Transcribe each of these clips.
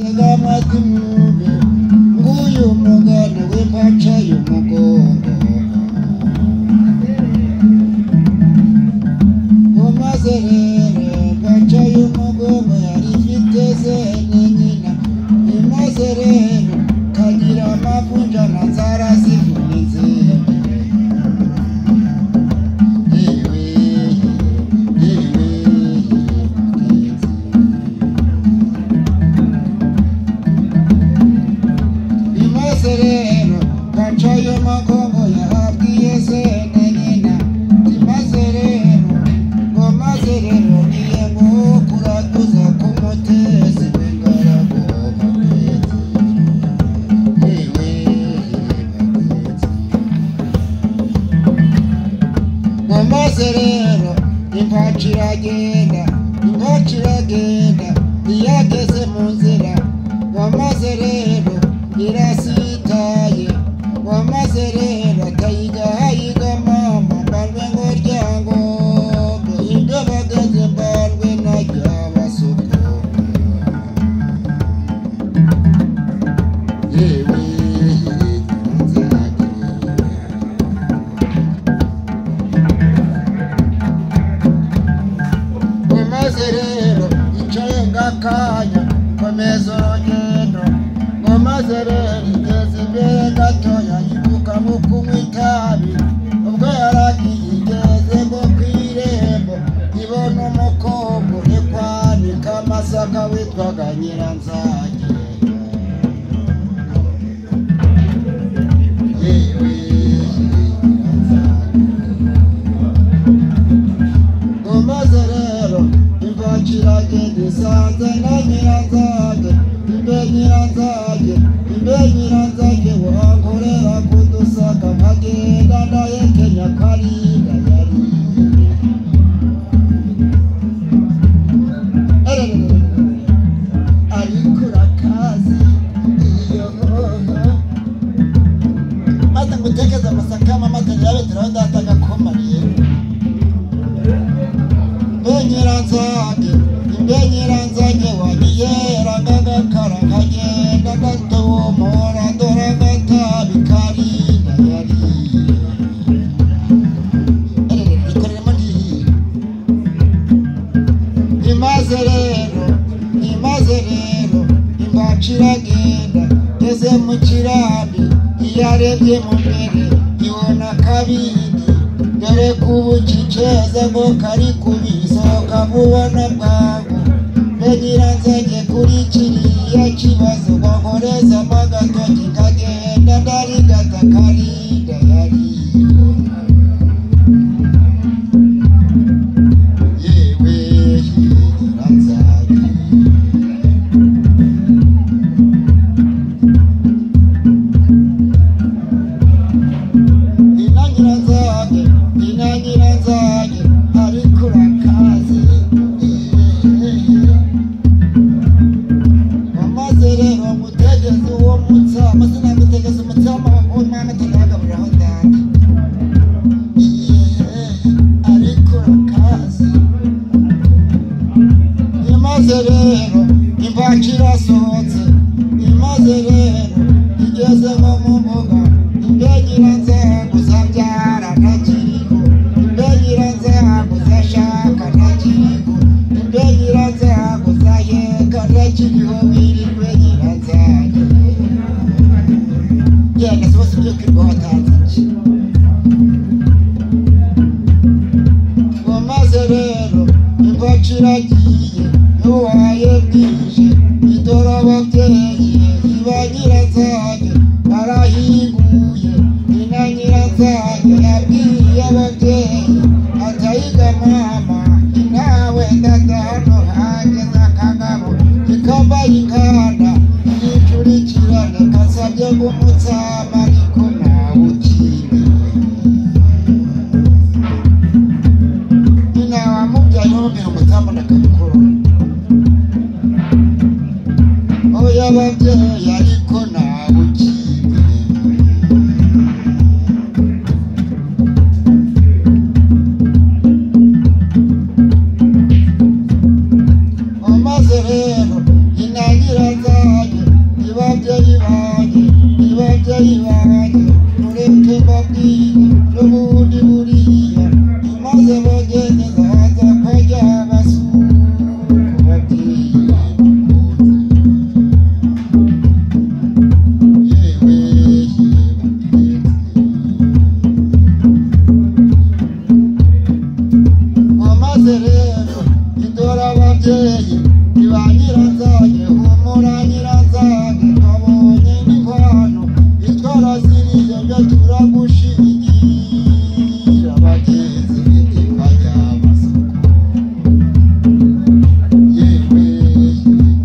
Matumube nguyu mugana w'impaca y'umugongo umaze rero impaca y'umugongo yari ifite sene nyina imaze rero kagira amavunja na nzara zivunitse Rero impaciragenda impaciragenda iyageze mu nzira wamaze rero irasitaye wamaze rero atayiga hayiga mama mbarwe ngo ryangombe ibyo bageze mbarwe najya basoko yewe rero icaye ngakanya komeza urugendo ngo maze rero igeze imbere gatoya yibuka mu kunywa itabi ubwo yaragiye igeze ngo ku irembo ibona umukobwa uri kwanika amasaka witwaga Nyiranzage yewe ngo maze rero impaciragenda isanze na Nyiranzage imbe Nyiranzage imbe Nyiranzage wankorera kudusaka nkagenda ndahekenya karinda yariye ariko urakazi iyo maze ngutekeze amasaka mama teraho data agakomariye Nyiranzage imbe Nyiranzage wanyiyera ngagakara nkagenda ndatohomora dore agatabi karinda yariye ikoreramo ntihiye imaze rero impaciragenda ngeze mu kirambi iyarebye mu mbere ibona kabindi dore kubuciceza ngo kari kubisohoka vuba na bwangu mbe Nyiranzage kuri kiriya kibazo wankorezamo agatoki nkagenda ndarigata karinda yariye yewe Nyiranzage ina Nyiranzage ina Nyiranzage ariko urakazi maze rero ngutegeze uwo mutsama sinagutegeze umutsama mama ataragaburiraho data ariko urakazi imaze rero imvaca irasohotse imaze rero igeze nko mu mbuga imbe Nyiranzage uzabyara ntakiriho imbe Nyiranzage uzashaka ntakiriho imbe Nyiranzage uzaheka ntakiriho wirirwe Nyiranzage genda si bose ibyo kwirirwa watanze iki ngo maze rero imvaca iragiye n'uwaye bwije idore ababyeyi iba Nyiranzage barahinguye ina Nyiranzage yabwiye ababyeyi atayiga mama inawe ndada hano hageze akagabo ikambaye inkanda yicurikirane kasabye ngo umutsama ariko nawe ukiriwe nyina wamubyaye bamubwira umutsama ndakamukurura oya ababyeyi ariko nawe ukiriwe maze rero ina Nyiranzage Ibabyeyi banjye, ibabyeyi banjye, mureke mbabwire n'ubundi buriya imaze bagende zaza kajya basuku babyeyi bakunze. Yewe yewe maze rero idora ababyeyi iba nyiranzage humura nyiranzage twabonye n'inkwano itwara ziriya byo turagushingira abagenzi bajya amasuku. Yewe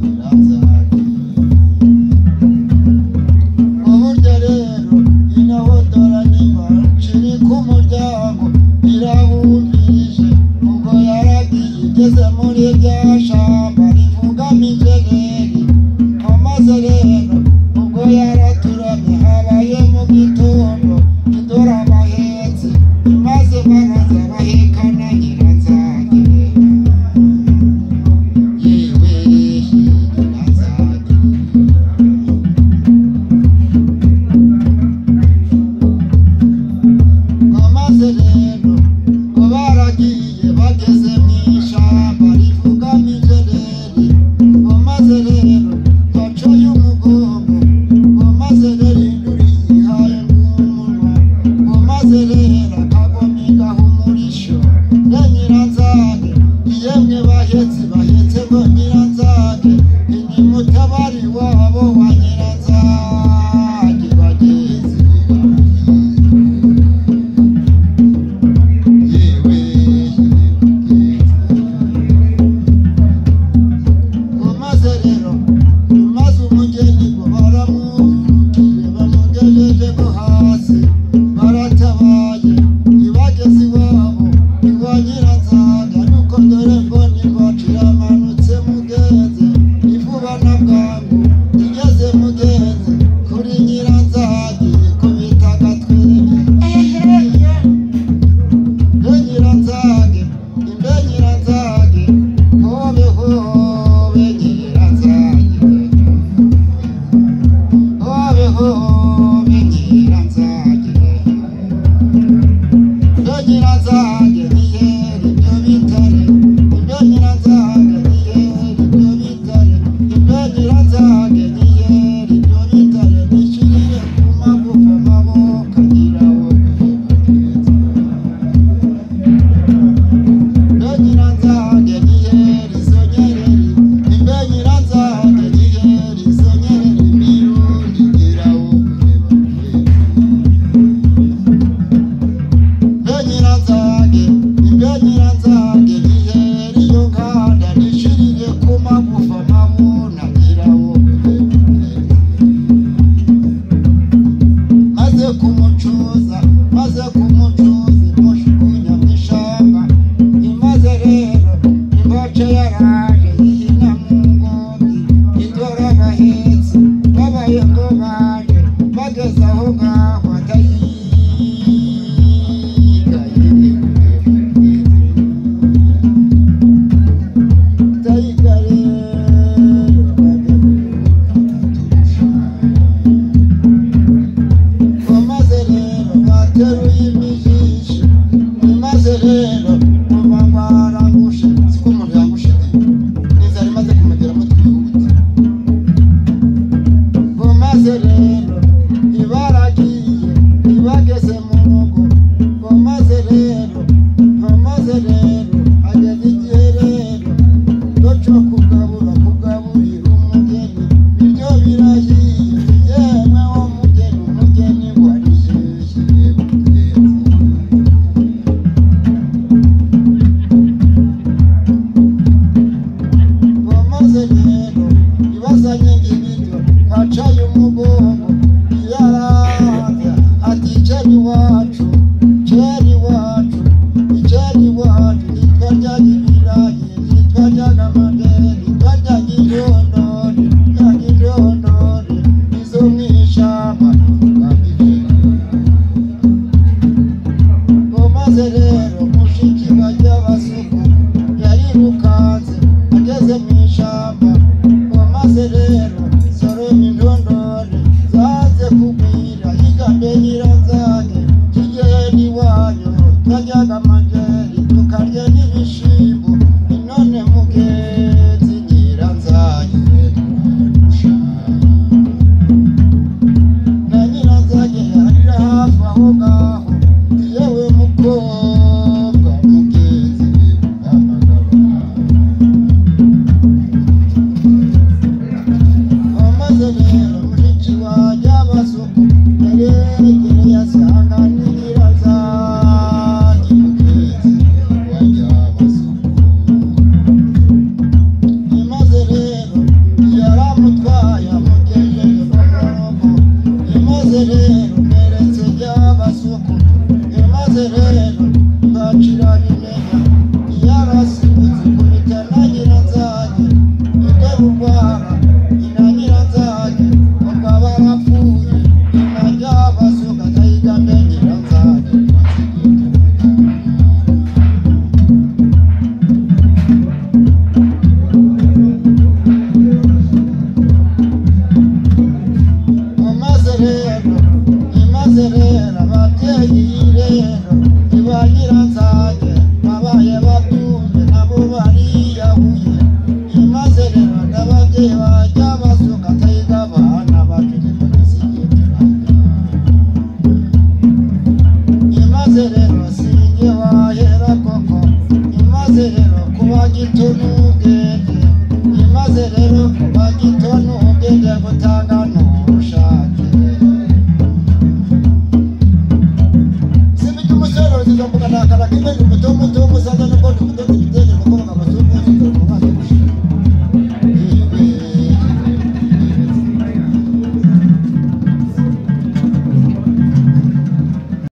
nyiranzage uburyo rero inahodora niba nshiri ku muryango irabumvirije ubwo yaragiye igeze muri rya shamba rivugamo injereri. Maze rero ubwo yaraturamye habaye mu gitondo idora abahetsi maze baraza bahekana nyiranzage. Yewe nyiranzage maze rero ngo baragiye bageze mu ishyamba rivugamo injereri. Ngo maze rero bacaye umugongo, ngo maze rero induri yihaye ng'umunwa, ngo maze rero akagome gahumurisho ne nyiranzage. Iyemwe bahetse bahetse ngo nyiranzage inimutabari wabo wa nyiranzage bagenzi yewe. Maze rero maze umugeni ngo baramwukiye bamugejeje ngo hasi baratabaye ibageze iwabo iwa nyiranzaga. Nuko dore mbona iwacu iramanutse mugenzi ivuba na bwangu igeze mugenzi kuri nyiranzage ikubita agatwenge. Mbe nyiranzage, imbe nyiranzage, hobe hobe nyiranzage, hobe hobe nyiranzage. Mbe nyiranzage niyeri ibyo bitare, imbe nyiranzage niyeri ibyo bitare, imbe nyiranzage niyeri ibyo bitare, nishirire ku magufa amaboko agiraho. Mbe nyiranzage niyeri izo nyereri, imbe nyiranzage niyeri izo nyereri, mirundi giraho. Mbe nyiranzage, imbe nyiranzage niyeri iyo nkanda nishirire ku magufa mabuna giraho. Maze kumucuza, maze kumucuza imujugunya mu ishamba. Imaze rero imbace yaraje ihina mu ngobyi idora abahetsi babaye ngo baje bageze aho ngaho atayiga atayiga rero baturusha. Maze rero bateruye imijisho, maze rero kuva ngo arangushe siko umuntu yangushe n'inzara imaze kumugeramo twihute. Ngo maze rero ibaragiye ibageze mu rugo, ngo maze rero, ngo maze rero ageze igihe rero cyo kugabura kugaburira umugeni ibyo birahiye yemwe wo mugeni umugeni ngo arishyushye mugenzi. Ngo maze rero ibazanye ngibiryo bacaye umugongo.